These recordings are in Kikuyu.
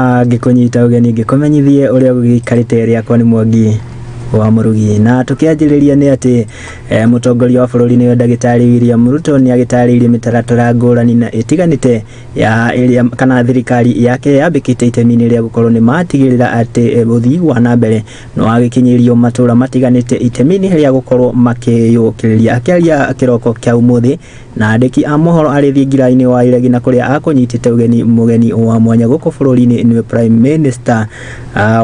Ngĩkũnyita ũgeni ngĩkũmenyithie ũrĩa gũgĩikarĩte. Rĩakwa nĩ Mwangi wa Mũrugi, na tũkĩanjĩrĩria nĩ atĩ mũtongoria wa bũrũri nĩwe ndagĩtarĩ William Ruto nĩ agĩtarĩirie mĩtaratara ngũrani na ĩtiganĩte ya ĩrĩa kana thirikari yake yambĩkĩte itemi-inĩ rĩa gũkorwo nĩ matigĩrĩra atĩ ũthii wa na mbere nĩ wagĩkinyĩrio matũra matiganĩte itemi-inĩ rĩa gũkorwo makĩyũkĩrĩria. Akĩaria kĩroko kĩa ũmũthĩ na andĩki a mohoro arĩ thingira-inĩ wa Iregi na kũrĩa akũnyitĩte ũgeni mũgeni wa mwanya gũkũ bũrũri-inĩ nĩwe Prime Minister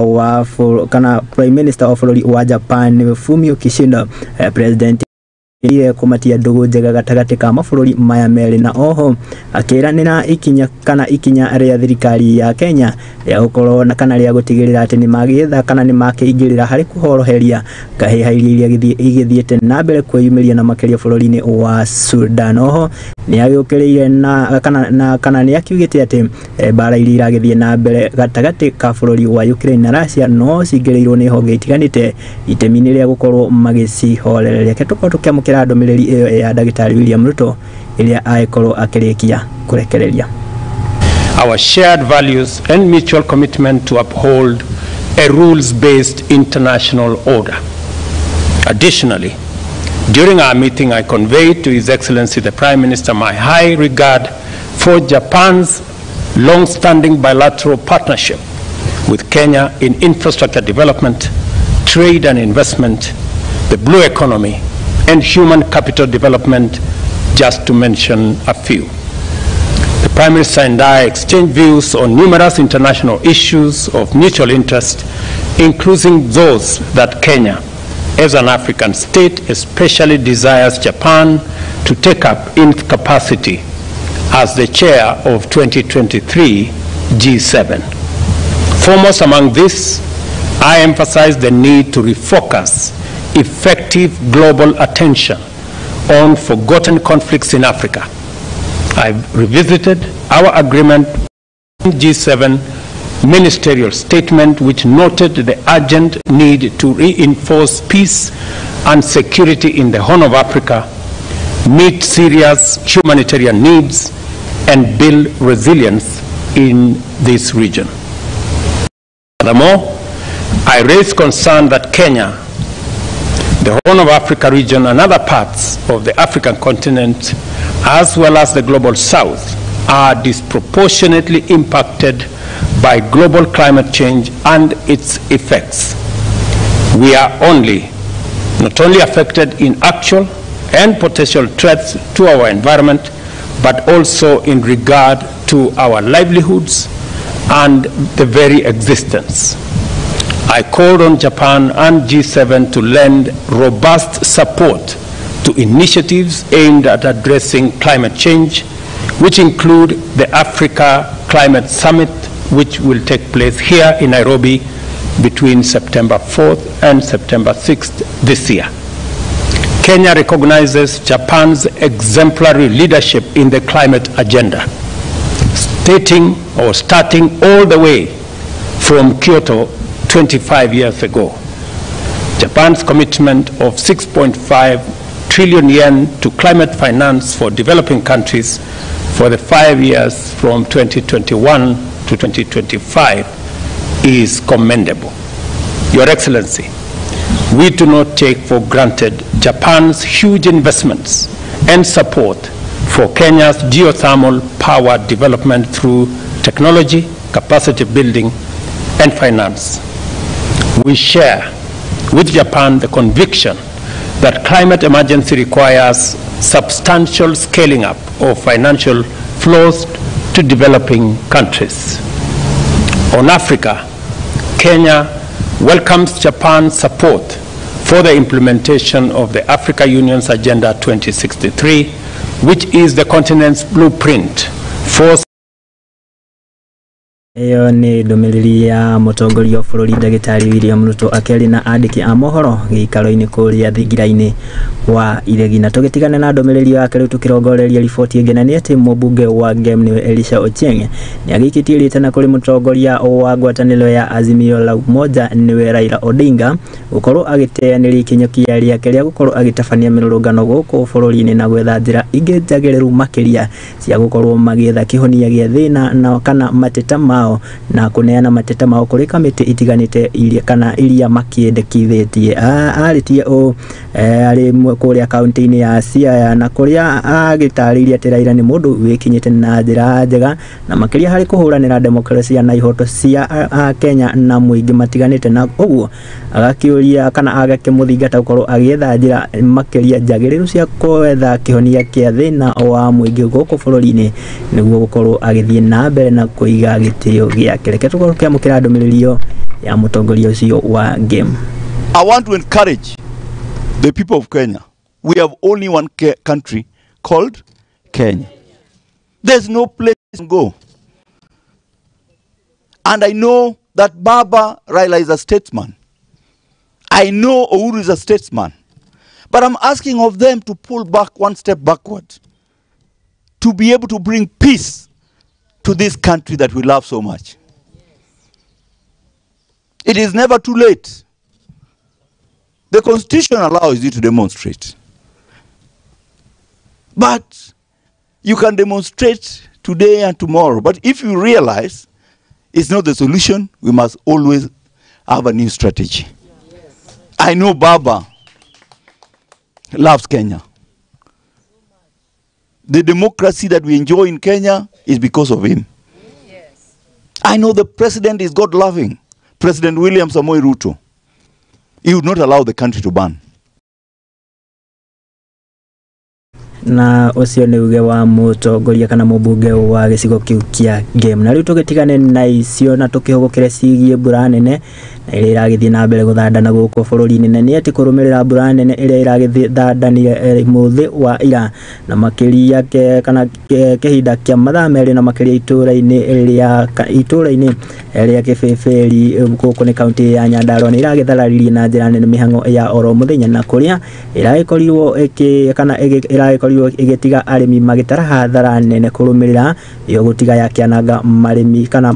wa kana Prime Minister wa bũrũri wa Japan nĩwe Fumio Kishida, President ire kũmatia ndũgũ njega gatagatĩ ka mabũrũri maya merĩ, na oho akĩranĩra ikinya kana ikinya rĩa thirikari ya Kenya rĩa gũkorwo na kana rĩa gũtigĩrĩra atĩ nĩ magĩetha kana nĩ makĩingĩrĩra harĩ kũhoroheria ngahĩha iria igĩthiĩte na mbere kwĩyumĩria na makĩria bũrũri-inĩ wa Sudan. Oho nĩ agĩũkĩrĩire na kana na kana nĩ akiugĩte atĩ mbara iria iragĩthiĩ na mbere gatagatĩ ka bũrũri wa Ukraine na Russia no cingĩrĩirwo nĩ honge itiganĩte itemi-inĩ rĩa gũkorwo magĩcihorereria. Reke tũkorwo tũkĩamũkĩra ndũmĩrĩri ĩyo ya ndagĩtarĩ William Ruto ĩrĩa agĩkorwo akĩrĩkia kũrekereria. Our shared values and mutual commitment to uphold a rules-based international order. Additionally, during our meeting, I conveyed to His Excellency the Prime Minister my high regard for Japan's long-standing bilateral partnership with Kenya in infrastructure development, trade and investment, the blue economy, and human capital development, just to mention a few. The Prime Minister and I exchanged views on numerous international issues of mutual interest, including those that Kenya, as an African state, especially desires Japan to take up in capacity as the chair of 2023 G7. Foremost among this, I emphasize the need to refocus effective global attention on forgotten conflicts in Africa. I've revisited our agreement G7 ministerial statement, which noted the urgent need to reinforce peace and security in the Horn of Africa, meet serious humanitarian needs, and build resilience in this region. Furthermore, I raised concern that Kenya, the Horn of Africa region, and other parts of the African continent, as well as the Global South, are disproportionately impacted by global climate change and its effects. We are not only affected in actual and potential threats to our environment, but also in regard to our livelihoods and the very existence. I called on Japan and G7 to lend robust support to initiatives aimed at addressing climate change, which include the Africa Climate Summit, which will take place here in Nairobi between September 4th and September 6th this year. Kenya recognizes Japan's exemplary leadership in the climate agenda, starting all the way from Kyoto 25 years ago. Japan's commitment of 6.5 trillion yen to climate finance for developing countries for the 5 years from 2021 to 2025 is commendable. Your Excellency, we do not take for granted Japan's huge investments and support for Kenya's geothermal power development through technology, capacity building, and finance. We share with Japan the conviction that climate emergency requires substantial scaling up of financial flows to developing countries. On Africa, Kenya welcomes Japan's support for the implementation of the Africa Union's Agenda 2063, which is the continent's blueprint for Ĩyo nĩ ndũmĩrĩri ya mũtongoria wa bũrũri ndagĩtarĩ William Ruto akĩaria na andĩki a mohoro gĩikaro-inĩ kũrĩa thingira-inĩ wa Iregi. Na tũgĩtigana na ndũmĩrĩri yake, rĩu tũkĩrongoreria riboti ĩngĩ, na nĩ atĩ mũmbunge wa Gem nĩwe Elisha Ochieng nĩ agĩikĩtie rĩtana kũrĩ mũtongoria wa ngwatanĩro ya Azimio la Umoja nĩwe Raila Odinga gũkorwo agĩteanĩria ikinyũkia rĩake rĩa gũkorwo agĩtabania mĩrũrũngano gũkũ bũrũri-inĩ na gwetha njĩra ingĩ njagĩrĩru makĩria cia gũkorwo magĩetha kĩhonia gĩa thĩna na kana mateta mao. mao na kũneana mateta mao kũrĩ kamĩtĩ itiganĩte iria kana iria makĩendekithĩtie. Arĩtie ũũ arĩ kũrĩa kaunti-inĩ ya Siaya na kũrĩa agĩtarĩirie atĩ Raila nĩ mũndũ wĩkinyĩte na njĩra njega na makĩria harĩ kũhũranĩra demokrasia na ihoto cia Kenya na mũingĩ matiganĩte, na ũguo agakĩũria kana agakĩmũthingata gũkorwo agĩetha njĩra makĩria njagĩrĩru cia kwetha kĩhonia kĩa thĩna wa mũingĩ gũkũ bũrũri-inĩ nĩguo gũkorwo agĩthiĩ na mbere na kũiga gĩtĩo gĩake. Reke tũkorwo tũkĩamũkĩra ndũmĩrĩri ĩyo ya mũtongoria ũcio wa Game. I want to encourage the people of Kenya. We have only one country called Kenya. There's no place to go. And I know that Baba Raila is a statesman. I know Uhuru is a statesman. But I'm asking of them to pull back one step backward, to be able to bring peace to this country that we love so much. It is never too late. The Constitution allows you to demonstrate. But you can demonstrate today and tomorrow. But if you realize it's not the solution, we must always have a new strategy. Yes. I know Baba loves Kenya. The democracy that we enjoy in Kenya is because of him. Yes. I know the president is God-loving, President William Samoei Ruto. He would not allow the country to burn. Na ucio nĩ uge wa mũtongoria kana mũmbunge wa gĩcigo kĩu kĩa Game. Na rĩu tũgĩtigane na icio na tũkĩhũgũkĩre ciĩgiĩ mbura nene na ĩrĩa ĩragĩthiĩ na mbere gũthandana gũkũ bũrũri-inĩ, na nĩ atĩ kũrũmĩrĩra mbura nene ĩrĩa ĩragĩthandanire mũthĩ wa ira na makĩria kana kĩhinda kĩa mathaa merĩ na makĩria itũũra-inĩ rĩa Kĩbĩbĩri gũkũ nĩ kaunti ya Nyandarua nĩ ĩragĩthararirie na njĩra nene mĩhang'o ya oro mũthenya, na kũrĩa ĩragĩkorirwo kana ĩragĩkorirwo ĩgĩtiga arĩmi magĩtara hathara nene kũrũmĩrĩra iyo gũtiga yakĩananga marĩmi kana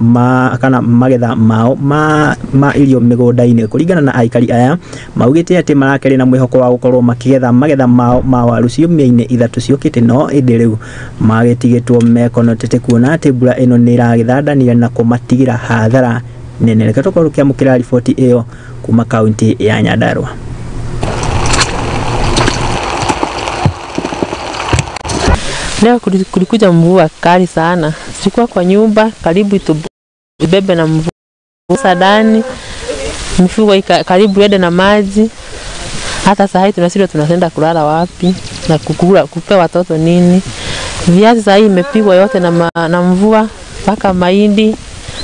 magetha mao ma irio mĩgũnda-inĩ. Kũringana na aikari aya maugĩte atĩ marakĩrĩ na mwĩhoko wa gũkorwo makĩgetha magetha mao ma waru ciumia-inĩ ithatũ ciũkĩte, no ĩndĩ rĩu magĩtigĩtwo mekonotete kuona atĩ mbura ĩno nĩ ĩragĩthandanire na kũmatigĩra hathara nene. Reke tũkorwo tũkĩamũkĩra riboti ĩyo kuma kaunti ya Nyandarua. Leo kulikuja mvua kali sana. Sikuwa kwa nyumba, karibu itubebe na mvua sadani. Mifugo karibu ende na maji. Hata saa hii tunashindwa tunaenda kulala wapi na kukula kupea watoto nini. Viazi saa hii imepigwa yote na mvua, mpaka mahindi,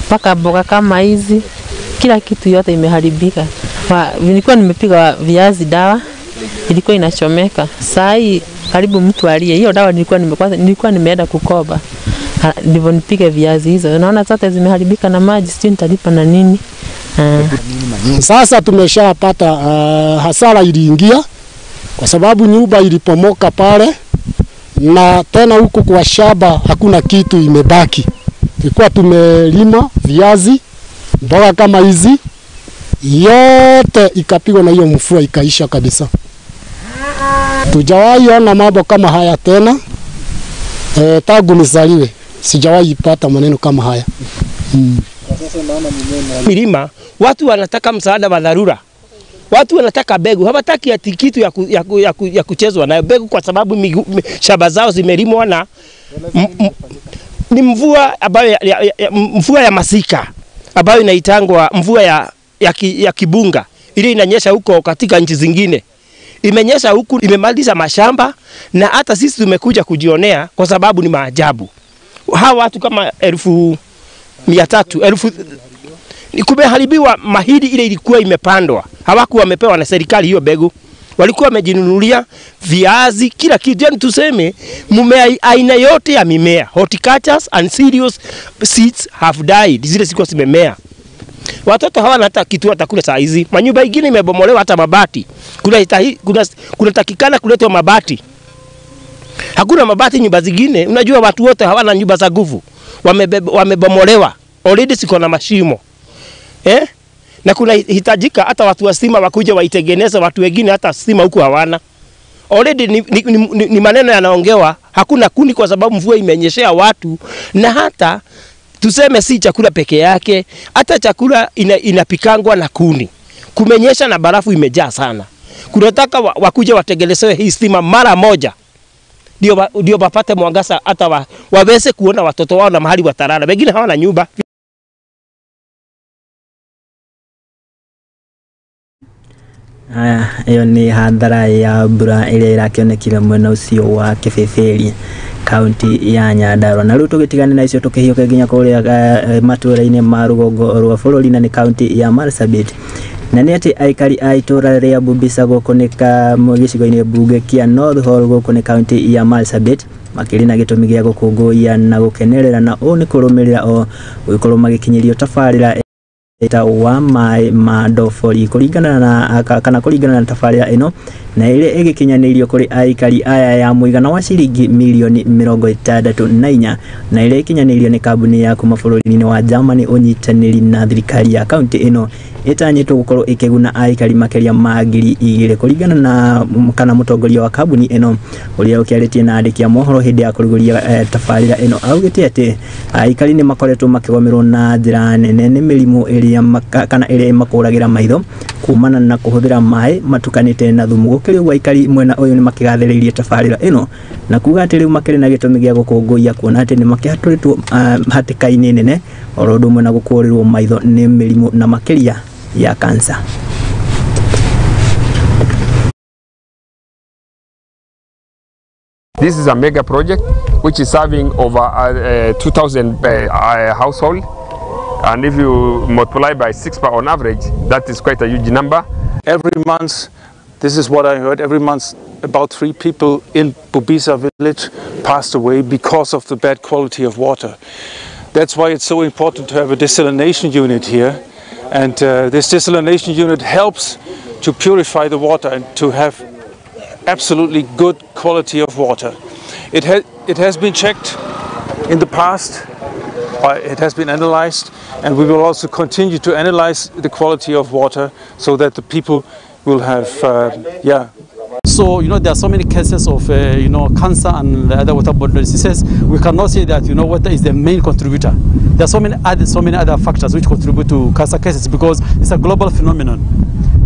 mpaka mboga kama hizi. Kila kitu yote imeharibika. Nilikuwa nimepiga viazi dawa, ilikuwa inachomeka. Saa hii karibu mtu alie. Hiyo dawa nilikuwa nimeenda kukoba. Ndivyo nipige viazi hizo. Naona zote zimeharibika na maji, sijui nitalipa na nini. Sasa tumeshapata hasara iliingia kwa sababu nyumba ilipomoka pale, na tena huku kwa shamba hakuna kitu imebaki. Tulikuwa tumelima viazi, mboga kama hizi, yote ikapigwa na hiyo mvua ikaisha kabisa. Tujawahi ona mambo kama haya tena. Tangu nizaliwe sijawahi pata maneno kama haya. Milima watu wanataka msaada wa dharura. Watu wanataka mbegu, hawataki ati kitu ya kuchezwa nayo mbegu, kwa sababu shamba zao zimelimwa na ni mvua ambayo mvua ya masika ambayo inaitangwa mvua ya kibunga ile inanyesha huko katika nchi zingine. Imenyesha huku, imemaliza mashamba, na hata sisi tumekuja kujionea kwa sababu ni maajabu. Hawa watu kama 300,000 kumeharibiwa mahindi ile ilikuwa imepandwa. Hawakuwa wamepewa na serikali hiyo mbegu. Walikuwa wamejinunulia viazi, kila kitu. Yani tuseme mmea aina yote ya mimea, horticultures and cereals seeds have died. Zile zilikuwa zimemea. Watoto hawana hata kitu watakula saa hizi. Manyumba ingine imebomolewa hata mabati. Kuna takikana kuletwa mabati. Hakuna mabati nyumba zingine. Unajua watu wote hawana nyumba za nguvu. Wamebomolewa. Already siko na mashimo. Na kuna hitajika hata watu wa stima wakuje waitengeneze, watu wengine hata stima huku hawana. Already ni maneno yanaongewa, hakuna kuni kwa sababu mvua imenyeshea watu, na hata Tuseme si chakula peke yake, hata chakula inapikangwa na kuni. Kumenyesha na barafu imejaa sana. Kunataka wakuje watengenezewe hii stima mara moja. Ndio wapate mwangaza, hata waweze kuona watoto wao na mahali watalala. Wengine hawana nyumba. Aya, ĩyo nĩ hathara ya mbura ĩrĩa ĩrakĩonekire mwena ũcio wa Kĩbĩbĩri, kaunti ya Nyandarua. Na rĩu tũgĩtigane na icio tũkĩhiũke nginya kũrĩa matũũra-inĩ ma rũgongo rwa bũrũri, na nĩ kaunti ya Marsabit. Na nĩ atĩ aikari a itũũra rĩa Bubisa gũkũ nĩ gĩcigo-inĩ mbunge kĩa North Hall gũkũ nĩ kaunti ya Marsabit makĩrĩ na gĩtũmi gĩa gũkũngũiya na gũkenerera, na ũũ nĩ kũrũmĩrĩra o gũkorwo magĩkinyĩrio tabarĩra ta wa maĩ ma ndobori kũringana na kana kũringana na tabarĩra ĩno, na ĩrĩa ĩgĩkinyanĩirio kũrĩ aikari aya ya mũigana wa ciringi mirioni 64, na ĩrĩa ĩkinyanĩirio nĩ kambuni ya kuma bũrũri-inĩ wa Germany ũnyitanĩri na thirikari ya kaunti ĩno ĩtanyĩtwo gũkorwo ĩkĩguna aikari makĩria ma 2000 kũringana na kana mũtongoria wa kambuni ĩno ũrĩa ũkĩarĩtie na andĩki a mohoro hĩndĩ ya kũrugũria tabarĩra ĩno augĩte atĩ aikari nĩ makoretwo makĩgomerwo na njĩra nene nĩ mĩrimũ ĩrĩa kana ĩrĩa ĩmakũragĩra maitho kumana na kũhũthĩra maĩ matukanĩte na thumu. Gũkĩrĩ ũguo aikari mwena ũyũ nĩ makĩgathĩrĩirie tabarĩra ĩno na kuga atĩ rĩu makĩrĩ na gĩtũmi gĩa gũkũngũiya kuona atĩ nĩ makĩhatũrĩtwo hatĩka-inĩ nene oro ũndũ ũmwe na gũkũrĩrwo maitho nĩ mĩrimũ na makĩria ya kansa. This is a mega project which is serving over 2,000 households, and if you multiply by 6 per on average, that is quite a huge number. Every month, this is what I heard, every month about 3 people in Bubisa village passed away because of the bad quality of water. That's why it's so important to have a desalination unit here. And this desalination unit helps to purify the water and to have absolutely good quality of water. It has been checked in the past, it has been analyzed, and we will also continue to analyze the quality of water so that the people will have, yeah. So, you know, there are so many cases of, you know, cancer and other waterborne diseases. We cannot say that, you know, water is the main contributor. There are so many other factors which contribute to cancer cases because it's a global phenomenon,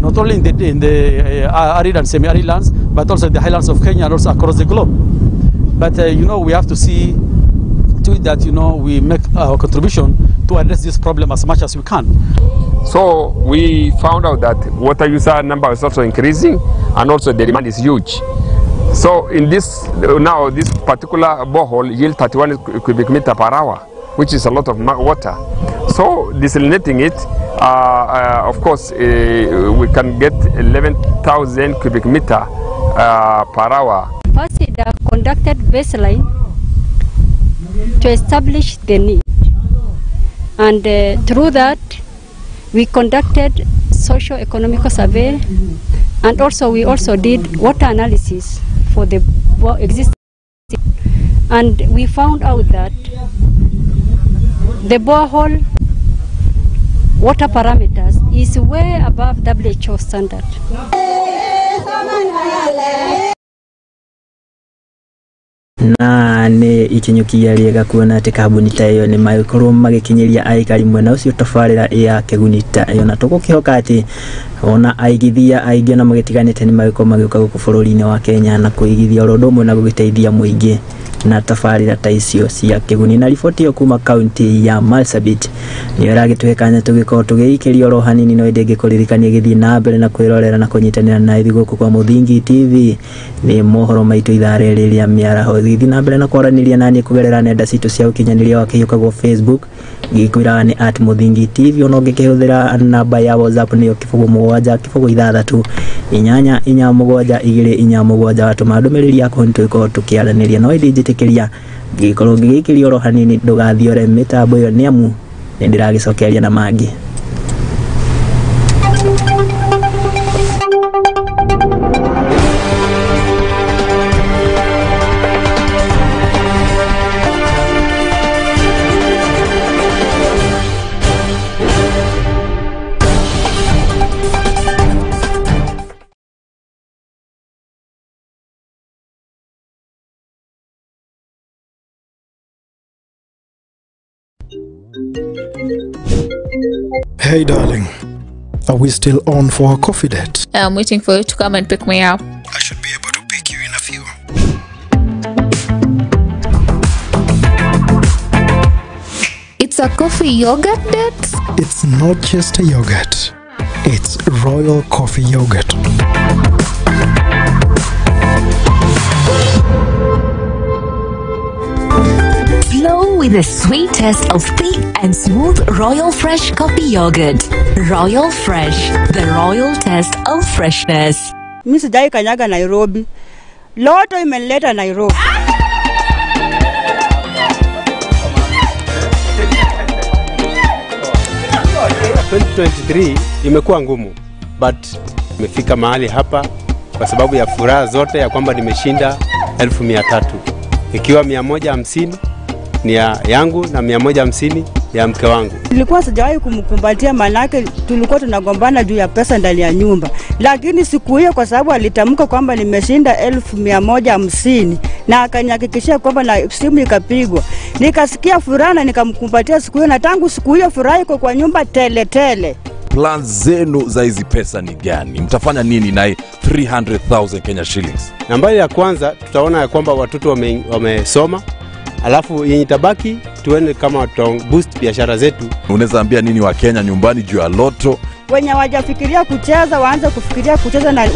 not only in the arid and semi-arid lands, but also in the highlands of Kenya and also across the globe. But, you know, we have to see to it that, you know, we make our contribution to address this problem as much as we can. So we found out that water user number is also increasing, and also the demand is huge. So in this, now this particular borehole yields 31 cubic meter per hour, which is a lot of water. So desalinating it, of course, we can get 11,000 cubic meter per hour. First, they conducted baseline to establish the need, and through that we conducted socio-economical survey, and also we also did water analysis for the existing, and we found out that the borehole water parameters is way above WHO standard. Na nĩ ikinyũkia rĩega kuona atĩ kambuni ta ĩyo nĩ magĩkorwo magĩkinyĩria aikari mwena ũcio tabarĩra ya kĩguni ta ĩyo, na tũgũkĩhoka atĩ ona aigithia aingĩ na magĩtiganĩte nĩ magĩkorwo magĩũka gũkũ bũrũri-inĩ wa Kenya na kũigithia oro ũndũ ũmwe na gũgĩteithia mũingĩ na tabarĩra ta icio cia kĩguni. Na riboti ĩyo kuma kaunti ya Marsabit nĩyo ĩragĩtũhe kanya tũgĩkorwo tũgĩikĩria oro hanini, no ĩndĩ ngĩkũririkania gĩthiĩ na mbere na kwĩrorera na kũnyitanĩra na ithuĩ gũkũ kwa Mũthingi TV nĩ mohoro maitũ ithaa rĩrĩ rĩa mĩaraho. Gĩthiĩ na mbere na kwaranĩria naniĩ kũgerera nenda citũ cia ũkinyanĩria wa kĩhiũkagwo Facebook, ngĩkwĩraga nĩ @Mũthingi TV, ona ũngĩkĩhũthĩra namba ya WhatsApp nĩyo 07 06 8 8 7 2 4 7, watũma ndũmĩrĩri yaku nĩ tũgĩkorwo tũkĩaranĩria. No ĩndĩ njĩtĩkĩria ngĩkorwo ngĩgĩikĩria oro hanini ndũgathiore mĩtambo ĩyo nĩ amu nĩ ndĩragĩcokeria na mangĩ. Hey darling, are we still on for a coffee date? I'm waiting for you to come and pick me up. I should be able to pick you in a few. It's a coffee yogurt date? It's not just a yogurt. It's Royal Coffee Yogurt. Flow with the sweet taste of thick and smooth Royal Fresh Coffee Yogurt. Royal Fresh, the royal taste of freshness. Mimi sijai kanyaga Nairobi. Lotto imenileta Nairobi. 2023 imekuwa ngumu, but nimefika mahali hapa kwa sababu ya furaha zote ya kwamba nimeshinda 1300, ikiwa 150 ni ya yangu na 150 ya mke wangu. Nilikuwa sijawahi kumkumbatia, manake tulikuwa tunagombana juu ya pesa ndani ya nyumba. Lakini siku hiyo kwa sababu alitamka kwamba nimeshinda 150 na akanihakikishia kwamba, na simu ikapigwa, nikasikia furaha na nikamkumbatia siku hiyo, na tangu siku hiyo furaha iko kwa nyumba tele tele. Plans zenu za hizi pesa ni gani? Mtafanya nini na 300,000 Kenya shillings? Nambari ya kwanza tutaona ya kwamba watoto wamesoma, alafu yenye tabaki tuone kama tuta boost biashara zetu. Unaweza ambia nini wa Kenya nyumbani juu ya Lotto? Wenye hawajafikiria kucheza waanze kufikiria kucheza na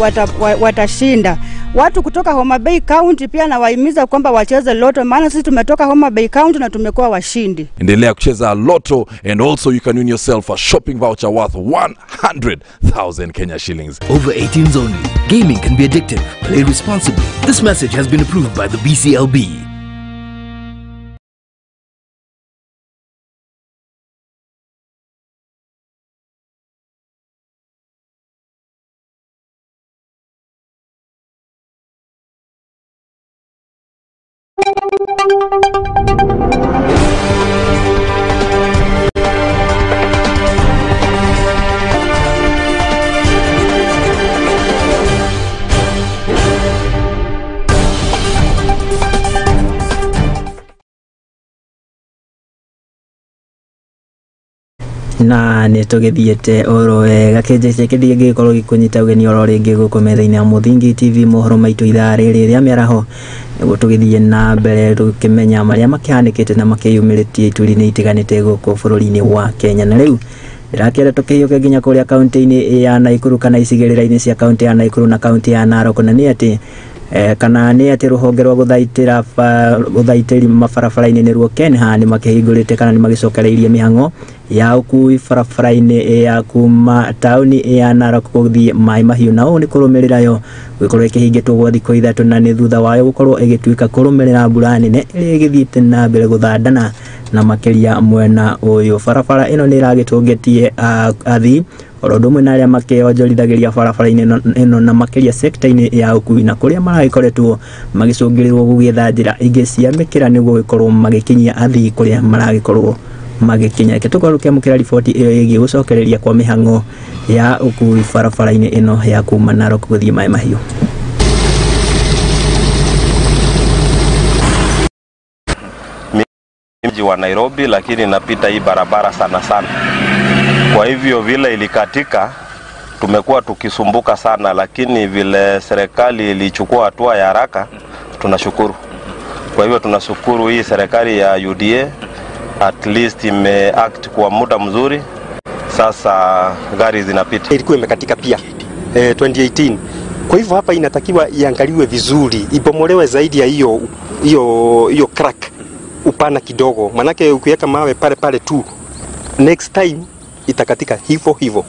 watashinda. Watu kutoka Homa Bay County pia nawahimiza kwamba wacheze Lotto, maana sisi tumetoka Homa Bay County na tumekuwa washindi. Endelea kucheza Lotto and also you can win yourself a shopping voucher worth 100,000 Kenya shillings. Over 18s only. Gaming can be addictive. Play responsibly. This message has been approved by the BCLB. Na nä tå gä thiä te oro wega kä njecia kä thiä gä korwo gä kå nyita ũgeni oro rĩngĩ gũkũ metha-inĩ ya Mũthingi TV mohoro maitũ ithaa rĩrĩ rĩa mĩaraho nĩguo tũgĩthiĩ na mbere tũkĩmenya marĩa makĩhanĩkĩte na makĩyumĩrĩtie ituri-inĩ itiganĩte gũkũ bũrũri-inĩ wa Kenya. Na rĩu ndĩrakĩenda tũkĩhiũke nginya kũrĩa kaunti-inĩ ya Naikuru kana icigĩrĩra-inĩ cia kaunti ya Naikuru na kaunti ya Narok, na nĩ atĩ kana nĩ atĩ rũhonge rwa gũthaitĩra ũthaitĩri mabarabara-inĩ nĩruo KENHA nĩ makĩhingũrĩte kana nĩ magĩcokereirie mĩhang'o ya ũkui barabara-inĩ ya kuma taũni ya Narok gũthiĩ Maĩ Mahiũ, na ũũ nĩ kũrũmĩrĩra yo gũkorwo ĩkĩhingĩtwo gwa thikũ 3 na nĩ thutha wayo gũkorwo ĩgĩtuĩka kũrũmĩrĩra mbura nene ĩrĩa ĩgĩthiĩte na mbere gũthandana na makĩria mwena ũyũ. Barabara ĩno nĩ ĩragĩtũngĩtie athii oro ũndũ ũmwe na arĩa makĩonjorithagĩria barabara-inĩ ĩno na makĩria sekta-inĩ ya ũkui, na kũrĩa maragĩkoretwo magĩcũngĩrĩrwo gũgĩetha njĩra ingĩ cia mĩkĩra nĩguo gũkorwo magĩkinyia athii kũrĩa maragĩkorwo magĩkinya. Reke tũkorwo tũkĩamũkĩra riboti ĩyo ĩgiĩ gũcokereria kwa mĩhang'o ya ũkui barabara-inĩ ĩno ya kuma Narok gũthiĩ Maĩ Mahiũ. Mji wa Nairobi, lakini napita hii barabara sana sana. Kwa hivyo vile ilikatika tumekuwa tukisumbuka sana, lakini vile serikali ilichukua hatua ya haraka tunashukuru. Kwa hivyo tunashukuru hii serikali ya UDA, at least imeact kwa muda mzuri, sasa gari zinapita. Ilikuwa imekatika pia 2018. Kwa hivyo hapa inatakiwa iangaliwe vizuri, ibomolewe zaidi ya hiyo crack upana kidogo, manake ukiweka mawe pale pale tu next time itakatika hivyo hivyo.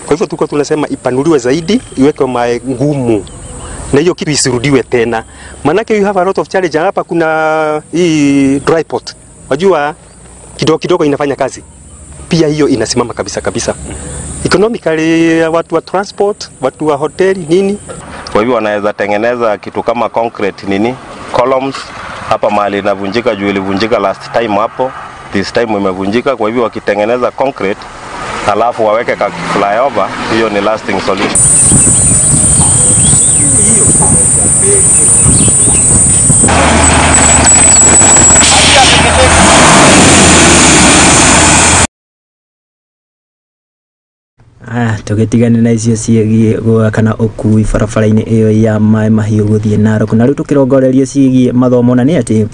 Kwa hivyo tulikuwa tunasema ipanuliwe zaidi, iwekwe mawe ngumu na hiyo kitu isirudiwe tena, manake you have a lot of challenge hapa. Kuna hii dry pot, wajua kidogo kidogo inafanya kazi pia, hiyo inasimama kabisa kabisa. Economically watu wa transport, watu wa hoteli nini. Kwa hivyo wanaweza tengeneza kitu kama concrete nini columns hapa mahali inavunjika, juu ilivunjika last time hapo, this time imevunjika. Kwa hivyo wakitengeneza concrete alafu waweke ka flyover, hiyo ni lasting solution. Aya tũgĩtigane na icio ciĩgiĩ kana ũkui barabara-inĩ ĩyo ya Maĩ Mahiũ gũthiĩ Narok. Na rĩu tũkĩrongoreria ciĩgiĩ mathomo, na nĩ atĩ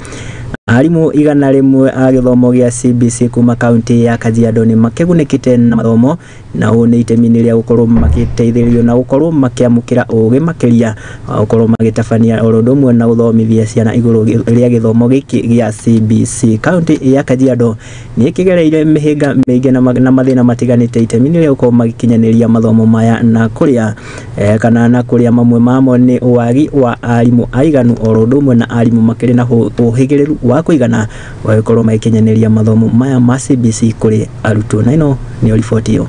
arimũ 100 a gĩthomo gĩa CBC kuma kaunti ya Kajiado nĩ makĩgunĩkĩte na mathomo, na ũũ nĩ itemi-inĩ rĩa gũkorwo magĩteithĩrĩrio na gũkorwo makĩamũkĩra ũgĩ makĩria wa gũkorwo magĩtabania oro ũndũ ũmwe na gũthomithia ciana igũrũ rĩa gĩthomo gĩkĩ gĩa CBC. Kaunti ya Kajiado nĩ ĩkĩgereire mĩhĩnga mĩingĩ na mathĩna matiganĩte itemi-inĩ rĩa gũkorwo magĩkinyanĩria mathomo maya, na kũrĩa kana na kũrĩa mamwe mamo nĩ wagi wa arimũ aiganu oro ũndũ ũmwe na arimũ makĩrĩ na ũhĩgĩrĩru wa kũigana wa gũkorwo magĩkinyanĩria mathomo maya ma CBC kũrĩ arutwo. Na ĩno nĩyo riboti ĩyo.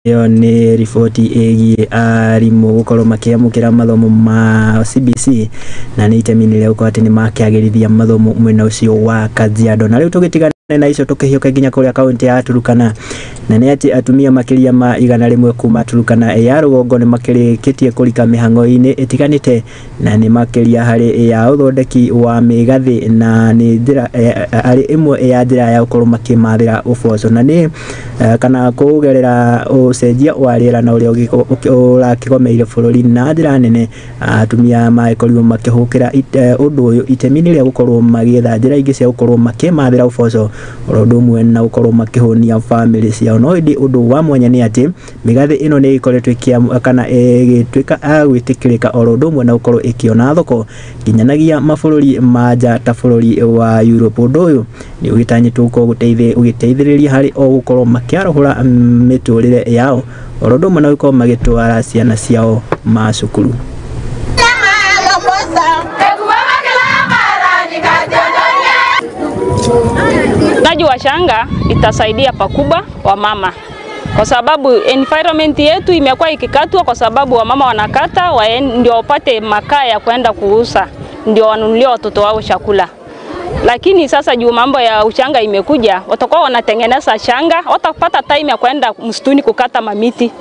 Ĩyo nĩ riboti ĩgiĩ arimũ gũkorwo makĩamũkĩra mathomo ma CBC, na nĩ itemi-inĩ rĩa gũkorwo atĩ nĩ makĩagĩrithia mathomo mwena ũcio wa Kajiado. Na rĩu tũgĩtigane na icio tũkĩhiũka nginya kũrĩa kaunti ya Turkana, na nĩ atĩ atumia makĩria ma 100 kuma Turkana ya rũgongo nĩ makĩrĩkĩtie kũrika mĩhang'o-inĩ ĩtiganĩte, na nĩ makĩria harĩ ya ũthondeki wa mĩgathĩ, na nĩ njĩra arĩ ĩmwe ya njĩra ya gũkorwo makĩmathĩra ũboco, na nĩ kana kũgerera ũcenjia wa rĩera na ũrĩa ũrakĩgomeire bũrũri na njĩra nene. Atumia magĩkorirwo makĩhũkĩra ũndũ ũyũ itemi-inĩ rĩa gũkorwo magĩetha njĩra ingĩ cia gũkorwo makĩmathĩra ũboco oro ũndũ ũmwe na gũkorwo makĩhũnia bamĩrĩ ciao. No ĩndĩ ũndũ wa mwanya nĩ atĩ mĩgathĩ ĩno nĩ ĩkoretwo kana ĩgĩtuĩka a gwĩtĩkĩrĩka oro ũndũ ũmwe na gũkorwo ĩkĩona thoko nginyanagia mabũrũri ma nja ta bũrũri wa Europe. Ũndũ ũyũ nĩ ũgĩtanyĩtwo gũkorwo ũgĩteithĩrĩria harĩ o gũkorwo makĩarahũra mĩtũrĩre yao oro ũndũ ũmwe na gũkorwo magĩtwara ciana ciao macukuru. Ufugaji wa shanga itasaidia pakubwa wamama, kwa sababu environment yetu imekuwa ikikatwa kwa sababu wamama wanakata ndio wapate makaa ya kwenda kuuza, ndio wanunulie watoto wao chakula. Lakini sasa juu mambo ya ushanga imekuja, watakuwa wanatengeneza shanga, watapata time ya kwenda msituni kukata mamiti,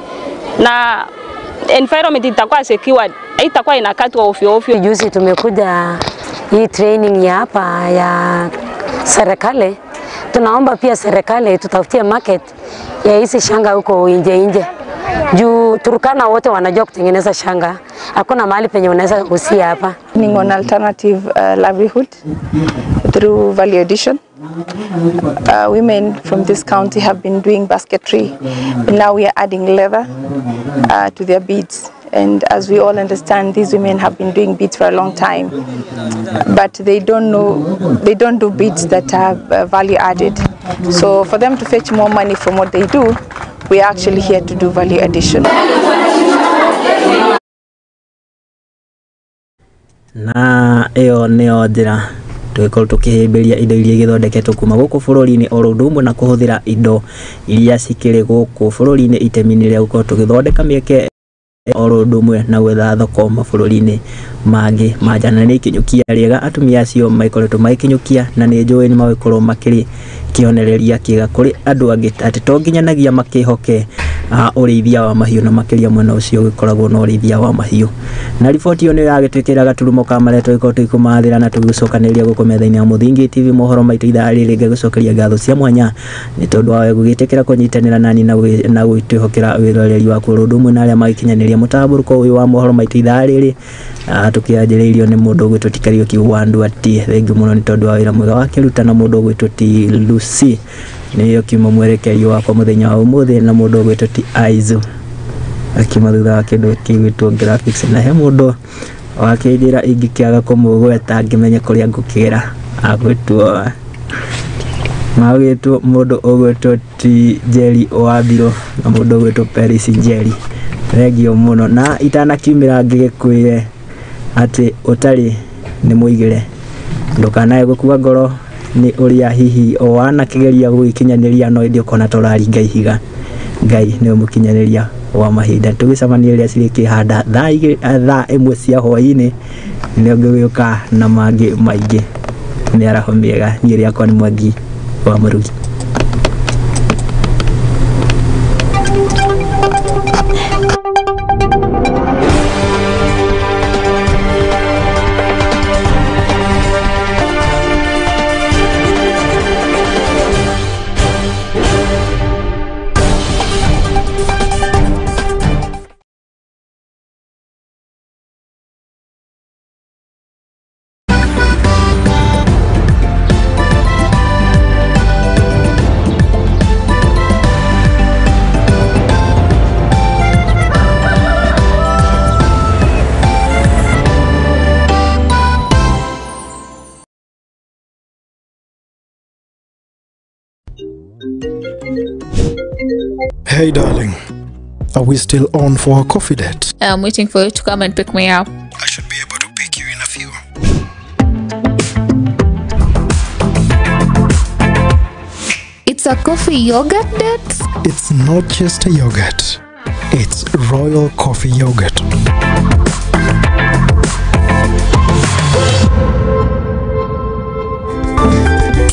na environment itakuwa secured, itakuwa inakatwa ovyo ovyo. Juzi tumekuja hii training ya hapa ya serikali. Tunaomba pia serikali tutafutie market ya hizi shanga huko nje nje. Juu Turkana wote wanajua kutengeneza shanga. Hakuna mahali penye unaweza usia hapa. On alternative livelihood through value addition. Women from this county have been doing basketry, but now we are adding leather to their beads. And as we all understand, these women have been doing beads for a long time, but they don't do beads that have value added. So for them to fetch more money from what they do, we are actually here to do value addition. Na ĩyo nĩyo njĩra tũgĩkorwo tũkĩhĩmbĩria indo iria igĩthondeketwo kuma gũkũ bũrũri-inĩ oro ũndũ ũmwe na kũhũthĩra indo iria cikĩrĩ gũkũ bũrũri-inĩ itemi-inĩ rĩa gũkorwo tũgĩthondeka mĩeke oro ũndũ ũmwe na gwetha thoko mabũrũri-inĩ mangĩ ma nja. Na nĩ ikinyũkia rĩega atumia acio makoretwo magĩkinyũkia, na nĩ njũĩ nĩ magũkorwo makĩrĩ kĩonereria kĩega kũrĩ andũ angĩ atĩ to nginyanagia makĩhoke ũrĩithia wa mahiũ, na makĩria mwena ũcio ũgĩkoragwo na ũrĩithia wa mahiũ. Na riboti ĩyo nĩyo yagĩtwĩkĩra gaturumo ka marĩa tũgĩkorwo tũgĩkũmathĩra na tũgĩcokanĩrĩria gũkũ metha-inĩ ya Mũthingi TV mohoro maitũ ithaa rĩrĩ. Ngagũcokeria ngatho cia mwanya nĩ tondũ wa gũgĩtĩkĩra kũnyitanĩra nani na gwĩtwĩhokera wĩroreri waku oro ũndũ ũmwe na arĩa magĩkinyanĩria mũtambũrũko ũyũ wa mohoro maitũ ithaa rĩrĩ. Tũkĩanjĩrĩirio nĩ mũndũ ũgwĩtwo ti Kariũki wa Nduati, thengiũ mũno nĩ tondũ wa wĩra mwega wakĩruta, na mũndũ ũgwĩtwo ti Lucy nĩyo kiuma mwerekeri wakwa mũthenya wa ũmũthĩ, na mũndũ ũgwĩtwo ti Aizu akiuma thutha wa kĩndũ kĩgwĩtwo graphics. Na he mũndũ wakĩnjĩra ingĩkĩaga kũmũgweta ngĩmenye kũrĩa ngũkĩgera, agwĩtwo magwĩtwo mũndũ ũgwĩtwo ti Jerry Wambirũ na mũndũ ũgwĩtwo Peris Njeri. Thengiũ mũno, na itanakiumĩra ngĩgĩkwĩre atĩ ũtarĩ nĩ mũigĩre. Ndũkanae gũkua ngoro nĩ ũrĩa hihi o wanakĩgeria gũgĩkinyanĩria no ĩndĩ ũkona ta ũraringa ihiga. Ngai nĩwe mũkinyanĩria wa mahinda. Tũgĩcemanie rĩrĩa cirĩkĩhanda thaa 1 cia hwaĩ-inĩ nĩ ngũgĩũka na mangĩ maingĩ. Mĩaraho mĩega. Niĩ rĩakwa nĩ Mwangi wa Mũrugi. Hey darling, are we still on for a coffee date? I'm waiting for you to come and pick me up. I should be able to pick you in a few. It's a coffee yogurt date? It's not just a yogurt. It's Royal Coffee Yogurt.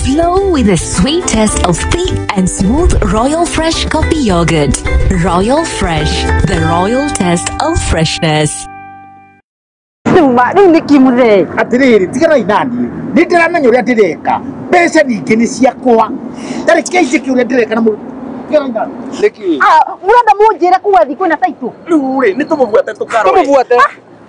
Flow with the sweet taste of thick and smooth Royal Fresh Coffee Yogurt. Royal Fresh, the royal taste of freshness. Rĩu nĩkĩ mũthee? Atĩrĩrĩ, tiganai naniĩ. Nĩ ndĩramenya ũrĩa ndĩreka. Mbeca ningĩ nĩ ciakwa. Tareke njĩke ũrĩa ndĩreka na mũndũ. Tiganai naniĩ. Nĩkĩ? Mũrenda mũnjĩre kuga thikũ ĩna taitũ? Rĩu rĩ, nĩ tũmũbuate tũkarore. Tũmũbuate.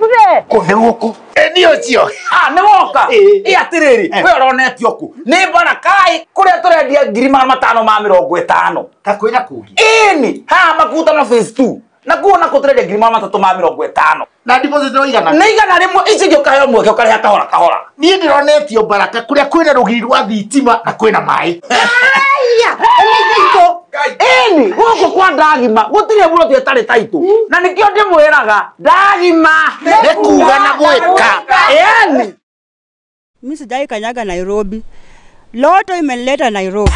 Mũthee. Kũ nĩ gũkũ? Ĩ nĩ ũcio. Nĩ woka. Ĩ atĩrĩrĩ, we ũronetio kũ? Nĩ Barakai kũrĩa tũrendia 550,000. Ta kwĩna kũngĩ. Ĩni, haha Makutano phase 2. Na kuo nako tũrendia 350,000. Na deposit no igana. Nĩ 100 ici ingĩ ũkaheo mweke ũkarĩha kahora kahora. Niĩ ndĩronetio Baraka kũrĩa kwĩna rũgiri rwa thitima na kwĩna maĩ. Ĩni, gũkũ kwa Ndagima gũtirĩ buroti ĩtarĩ taitũ. Na nĩkĩo ndĩmwĩraga Ndagima nĩ kuga na gwĩka. Ĩni. Mimi sijai kanyaga Nairobi. Lotto imenileta Nairobi.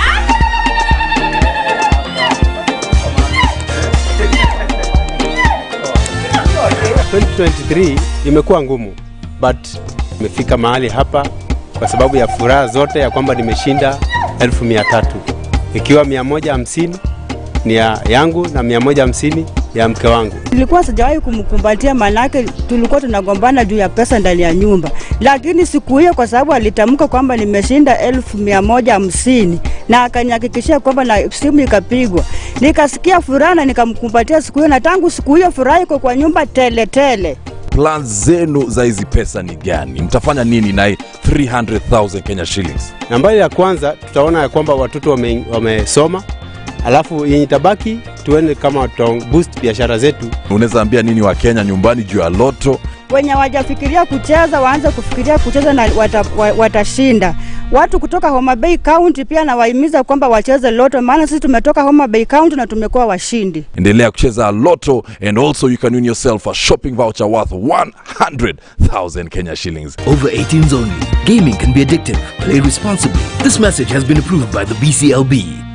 2023 imekuwa ngumu, but nimefika mahali hapa kwa sababu ya furaha zote ya kwamba nimeshinda 300,000. Ikiwa 150 ni ya yangu na 150 ya mke wangu. Nilikuwa sijawahi kumkumbatia manake tulikuwa tunagombana juu ya pesa ndani ya nyumba. Lakini siku hiyo kwa sababu alitamka kwamba nimeshinda 150,000 na akanihakikishia kwamba na simu ikapigwa. Nikasikia furaha na nikamkumbatia siku hiyo, na tangu siku hiyo furaha iko kwa nyumba tele tele. Plan zenu za hizi pesa ni gani? Mtafanya nini na 300,000 Kenya shillings? Nambari ya kwanza tutaona ya kwamba watoto wamesoma, alafu yenye itabaki tuone kama tuta boost biashara zetu. Unaweza ambia nini wa Kenya nyumbani juu ya Lotto? Wenye hawajafikiria kucheza waanze kufikiria kucheza na watashinda. Watu kutoka Homa Bay County pia nawahimiza kwamba wacheze Lotto, maana sisi tumetoka Homa Bay County na tumekuwa washindi. Endelea kucheza Lotto and also you can win yourself a shopping voucher worth 100,000 Kenya shillings. Over 18s only. Gaming can be addictive. Play responsibly. This message has been approved by the BCLB.